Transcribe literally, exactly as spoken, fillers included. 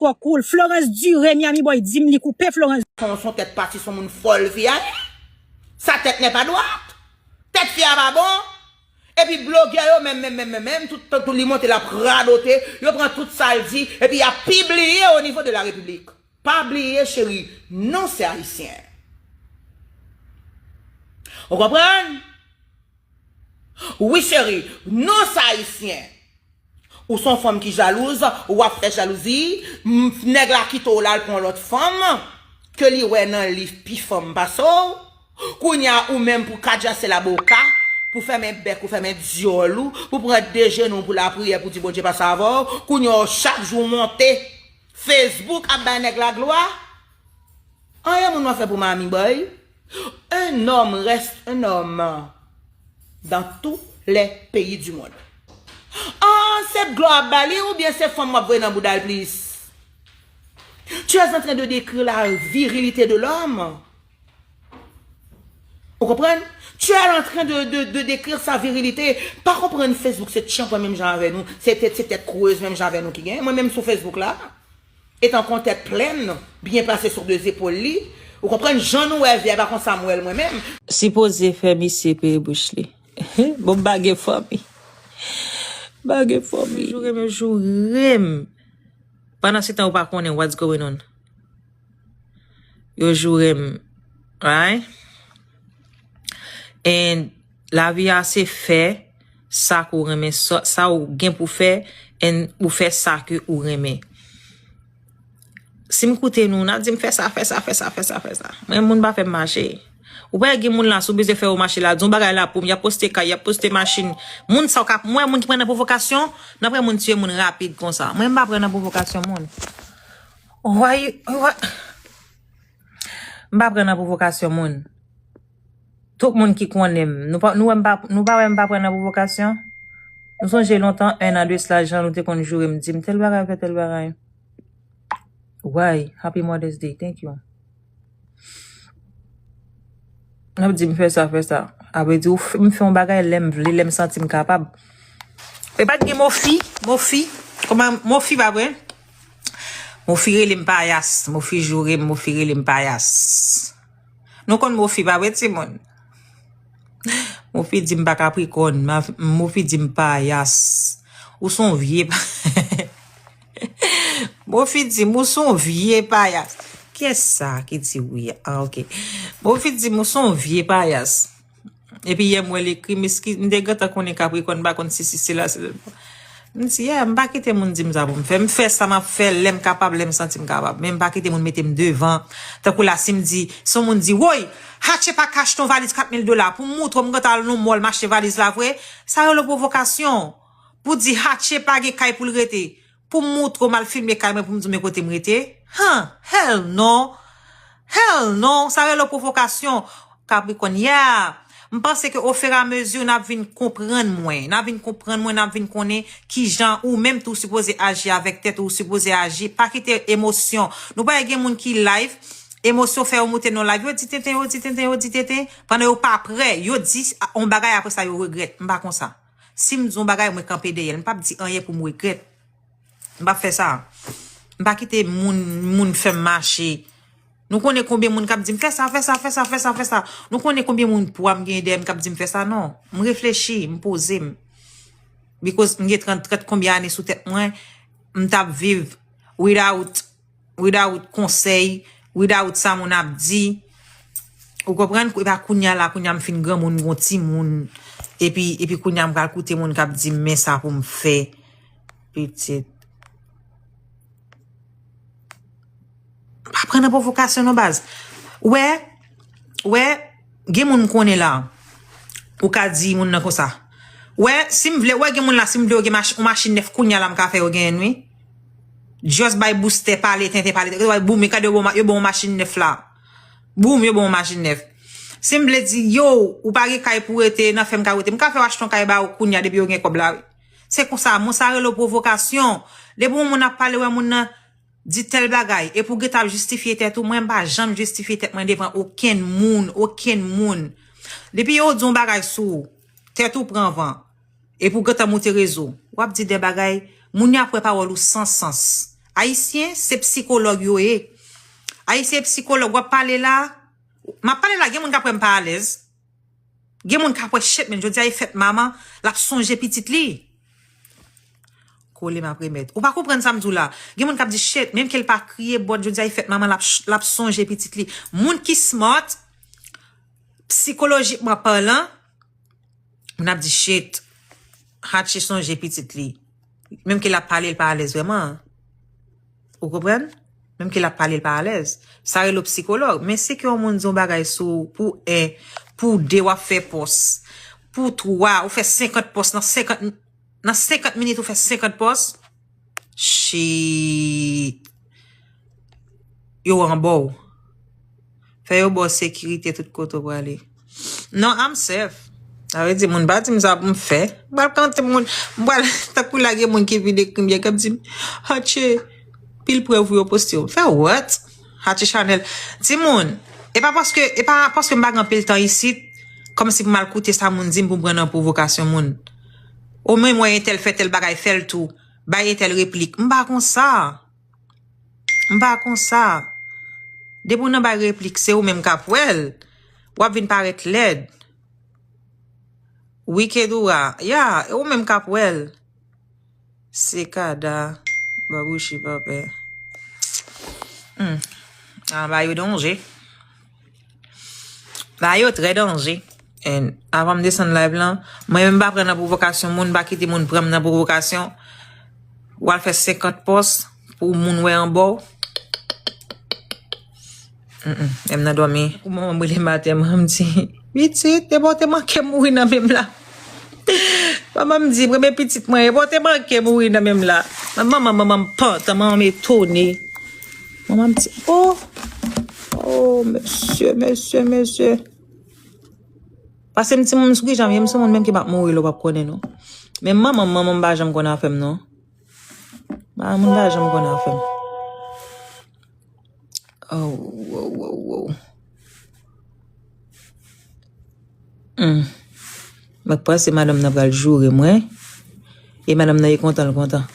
Kò koul. Florence Duré, Miami Boy, di m li koupe Florence. Son, son tèt pati, son moun fòl fi a ye. Sa tèt nè pa dwat. Tèt fi a pa bon. Epi blogè yo menm, menm, menm, menm, menm, tout, tout, tout li monte l ap radote, yo pran tout sa l di, epi y ap pibliye o nivo de la repiblik. Pa bliye, cheri, nou se ayisyen. Ou konprann? Wi, cheri, nou se ayisyen. Ou se yon fanm ki jalouz, w ap fè jalouzi, m, nèg la kite w la, l pran lòt fanm, ke li wè nan li pi fanm pase w. Kounye a, ou menm pou kadjase laboka, pou fèmen bèk ou, fèmen dyòl ou, pou pran de jenou pou lapriyè, pou di Bondye pase avè w. Kounye a, chak jou w monte Facebook ap bay nèg la glwa. Anyen moun w ap fè pou Miami Boy. Un homme reste un homme dans tous les pays du monde. Ah, se glwa ap ba li oubyen se fanm w ap voye nan bouda l plis? Tu es en train de décrire la virilité de l'homme. Ou konprann? Tu es en train de, de, de décrire sa virilité. Pa konprann Facebook se tchanpan menm jan avè nou. Se tèt, se tèt krez menm jan avè nou ki genyen. Mwen menm sou Facebook la, etan kon tèt plèn, byen plase sou de zepòl li. Ou konprann? Jan nou wè vye a, pa konsa m wè l mwen menm. Sipoze fè misye peye bouch li. Bon, m pa gen fanmi. M pa gen fanmi. Yo joure m, yo joure m. Pandan se tan ou pa konnen what's going on. Yo joure m. Right? And lavi a se fè sa ke w renmen, sa, sa ou gen pou fè, and ou fè sa ke ou renmen. Si m koute nou, n ap di m fè sa, fè sa, fè sa, fè sa, fè sa. Mwen, moun pa fè m mache. Ou pa gen moun la, si w bezwen fè yo mache la, di yon bagay la pou m, y ap poste kay, y ap poste machin. Moun sa w ka, mwen, moun ki pran nan pwovokasyon, nan pran moun tiye moun rapid konsa. Mwen, m pa pran nan pwovokasyon moun. Why, why? M pa pran nan pwovokasyon moun. Tout moun ki konnen m, nou pa, nou wè m pa, nou pa wè m pa pran nan pwovokasyon? Nou sonje lontan, en an de sila, jan nou te konn joure m, di m tèl bagay, fè tèl bagay. Why? Happy Mother's Day, thank you. N ap di m fè sa, fè sa. Apre di, ou f-, m fè yon bagay lè m vle, lè m santi m kapab. E pa t gen Mofi, Mofi, kòman, Mofi pa vre? Mofi rele m payas, Mofi joure m, Mofi rele m payas. Nou konn Mofi pa vre, timoun? Mofi di m pa Kaprikòn, ma-, Mofi di m payas. Ou se yon vye pa-, Mofi di m, ou se yon vye payas. Kiyès sa ki di wi a? Ah, ok. Mofi di m, ou se yon vye payas. Epi yè m wè l ekri, m eskize, m te gentan konnen Kaprikòn, m pa konn sesi, sela, sela. M di, yeah, m pa kite moun di m sa pou m fè. M fè sa m ap fè, lè m kapab, lè m santi m kapab. Men m pa kite moun mete m devan. Tankou la, si m di, si yon moun di, woy, Hatchè pa ka achte yon valiz kat mil dola pou m moutre w m gentan al nan mall m achte valiz la vre, sa rele pwovokasyon. Pou di Hatchè pa gen kay pou l rete. Pou m moutre w m al filme kay mwen pou m di w men kote m rete? Han, hell no! Hell no! Sa rele pwovokasyon. Kaprikòn, yeah! M panse ke ofiramezi n ap vin konprann mwen. N ap vin konprann mwen, n ap vin konnen kijan ou menm tou sipoze aji avèk tèt ou, ou sipoze aji. Pa kite emosyon. Nou pa wè gen moun ki live, emosyon fè yo moute nan live. Yo di tenten, yo di tenten, yo di tenten. Pandan yo pa prè, yo di yon bagay apre sa yo regrèt. M pa konsa. Si m di yon bagay, mwen kanpe dèyè l. M p ap di anyen pou m regrèt. M p ap fè sa. M pa kite moun, moun fè m mache. Nou konnen konbyen moun k ap di m fè sa, fè sa, fè sa, fè sa, fè sa. Nou konnen konbyen moun pwa m genyen dèyè m k ap di m fè sa, non. M reflechi, m poze m. Because m gen trant, trant konbyen ane sou tèt mwen, m t ap viv without, without konsèy, without sa moun ap di. Ou konprann? E pa kounye a la, kounye a m fin granmoun, m gon timoun. Epi, epi kounye a m pral koute moun k ap di m men sa pou m fè. Pitit. Pa pran nan pwovokasyon non baz. Wè, wè, gen moun m konnen la. Ou ka di moun nan konsa. Wè, si m vle, wè gen moun la, si m vle yo gen mach-, yon machin nèf kounye a la m ka fè yo genyen wi. Just bay boustè, pale, tenten, pale, tenten, boum, gade yo bon, yo bon yon machin nèf la. Boum, yo bon yon machin nèf. Si m vle di, yo, ou pa gen kay pou rete, nan fè m ka rete. M ka fè yo achte yon kay ba ou kounye a depi yo gen kòb la wi. Se konsa, moun sa rele w pwovokasyon. Depi yon moun ap pale, wè moun nan di tèl bagay, epi w gentan ap jistifye tèt ou, mwen m pa janm jistifye tèt mwen devan okenn moun, okenn moun. Depi yo di yon bagay sou ou, tèt ou pran van, epi w gentan moute rezo, w ap di de bagay, moun yo ap wè pawòl ou san sans. Ayisyen, se psikològ yo ye. Ayisyen, psikològ, w ap pale la, m ap pale la, gen moun k ap wè m pa alèz. Gen moun k ap wè, shit, men jodi a e fèt manman, l ap sonje pitit li. Kole m ap remèt. Ou pa konprann sa m di w la. Gen moun k ap di, shit, menm ke l pa kriye, but jodi a e fèt manman, l ap, l ap sonje pitit li. Moun ki smart, sikolojikman palan, moun ap di, shit, Hatchie sonje pitit li. Menm ke l ap pale, l pa alèz vrèman. Ou konprann? Menm ke l ap pale, l pa alèz. Sa rele w psikològ. Men si ke yon moun di yon bagay sou ou, pou en, pou de, w ap fè pòs. Pou twa, ou fè senkant pòs nan senkant, nan senkant minit, ou fè senkant pòs. Shit. Yo anba w. Fè yo ba w sekirite tout kote w prale. Non, I'm safe. Sa vle di, moun pa di m sa pou m fè. M pral kante moun, m pral, tankou la gen moun ki vin ekri m, k ap di m, Hatchie, pil prèv ou yo poste yo. Fè what? Hatchie Chanel. Timoun, e pa paske, e pa paske m pa gen anpil tan isit, kòmsi pou m al koute sa moun di m pou m pran nan pwovokasyon moun. Ou menm wè entèl fè tèl bagay, fè l tou. Bay entèl replik. M pa konsa. M pa konsa. Depi w nan bay replik, se ou menm k ap wè l. W ap vin parèt lèd. Wicked ou a. Ya, e ou menm k ap wè l. Se kada. Babouchi pa pè. Hmm. Ah, ba yo danje. Ba yo trè danje. And avan m desann live lan, mwen menm m pa pran nan pwovokasyon moun, m pa kite moun pran m nan pwovokasyon. W al fè senkant pòs pou moun wè anba w. Mm, mm, menm nan dòmi. Pou manman m rele maten, manman m di, pitit, e bon, te manke mouri nan menm la. Manman m di, premye pitit mwen, e bon, te manke mouri nan menm la. Manman, manman, manman m pantan, manman m etone. Manman m di, oh, oh, mesye, mesye, mesye. Paske m timoun sou kijan m ye, m se moun menm ki p ap mouri lè w p ap konnen non. Men manman m, manman m pa janm konn afè m non. Manman m pa janm konn afè m. Oh, wow, wow, wow. Hmm. Mwen panse madanm nan pral joure mwen. E madanm nan e kontan l kontan.